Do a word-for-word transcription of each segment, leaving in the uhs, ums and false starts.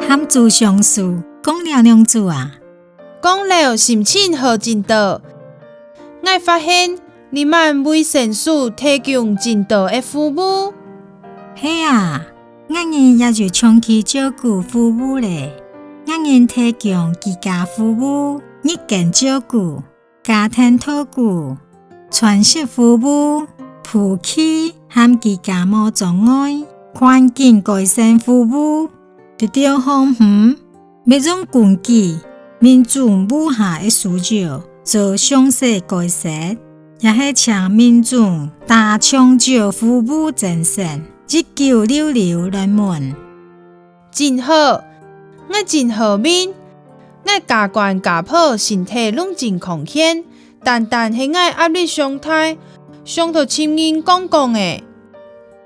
喊做上司，講了仰子啊？講了心情好真多。𠊎發現你們衛生所提供真多个服務。係啊，𠊎人也有長期照顧服務咧。𠊎人提供居家服務、日間照顧、 家庭托顧、喘息服務、輔具和居家無障礙環境改善服務。這兜項目會用根據民眾屋下个需要做詳細解釋，也係請民眾打長照服務專線一九六六來問。 真好，𠊎真好命。𠊎家官家婆身體攏真康健，單單係𠊎壓力傷大，想討尋人講講仔。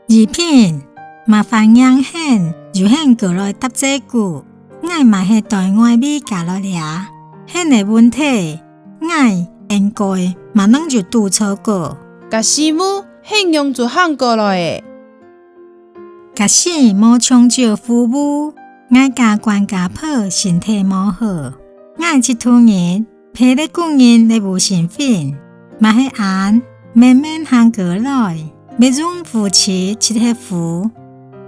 怡萍，麻煩𠊎，有閒過來搭嘴鼓，𠊎嘛係對外位嫁來這，閒个問題，𠊎應該嘛攏有堵著過。該事務係仰子行過來个？ 假使無長照服務，𠊎家官家婆身體無好，𠊎一肚日陪咧工人咧無身份，嘛係恁慢慢行過來，會用扶持七歇扶。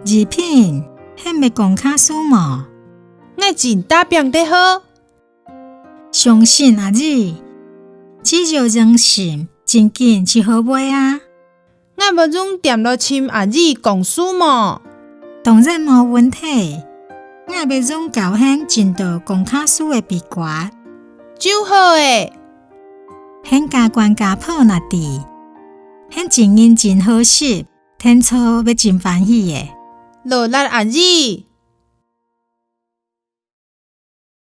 怡萍，你會講客事無？𠊎真打拚得好。相信阿姨，只要用心，真緊就好會啊。 𠊎會用點來尋阿姨講事無？當然無問題，𠊎會用教你真多講客事个祕訣。就好咧。你家官家婆若知，你真人真好心，定著會真歡喜个。勞力阿姨。